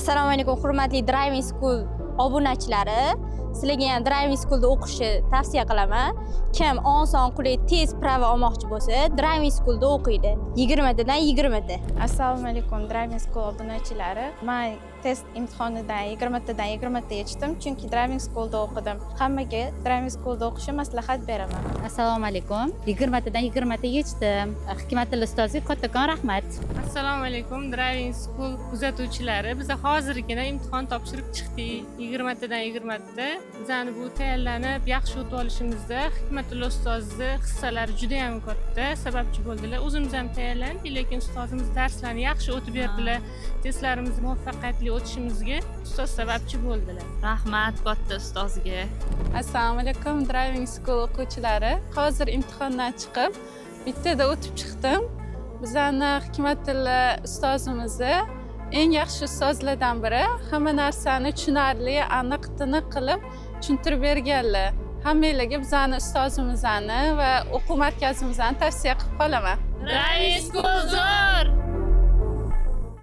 Assalomu alaykum, hurmatli Driving School obunachilari. Sizlarga ham Driving Schoolda o'qishni tavsiya qilaman. Kim oson, qulay, tez права olmoqchi bo'lsa, Driving Schoolda o'qiydi. 20 tadan 20 ta. Assalomu alaykum, Driving School obunachilari. Man test imtihonidan 20 tadan 20 ta yechdim, chunki Driving Schoolda o'qidim. Hammaga Driving Schoolda o'qishni maslahat beraman. Assalomu alaykum. 20 tadan 20 ta yechdim. Hikmatilla ustozga kattakon rahmat. Assalomu alaykum, Driving School kuzatuvchilari. Biza hozirgina imtihon topshirib chiqdik, 20 tadan 20 ta. Bizani bu tayyorlanib, yaxshi o'tib olishimizda Hikmatullo ustozni hissalari juda yam katta, sababchi bo'ldilar. O'zimiz ham tayyorlandik, lekin ustozimiz darslarni yaxshi o'tib berdilar. Testlarimizni muvaffaqiyatli o'tishimizga ustoz sababchi bo'ldilar. Rahmat katta ustozga. Assalomu alaykum, Driving School o'quvchilari. Hozir imtihondan chiqib, bittada o'tib chiqdim. Bizani Hikmatilla ustozimizni eng yaxshi ustozlardan biri. Hamma narsani tushunarli, aniq, tiniq qilib tushuntirib berganlar. Hammanglarga bizani ustozimizni va o'quv markazimizni tavsiya qilib qolaman. Driving School zo'r.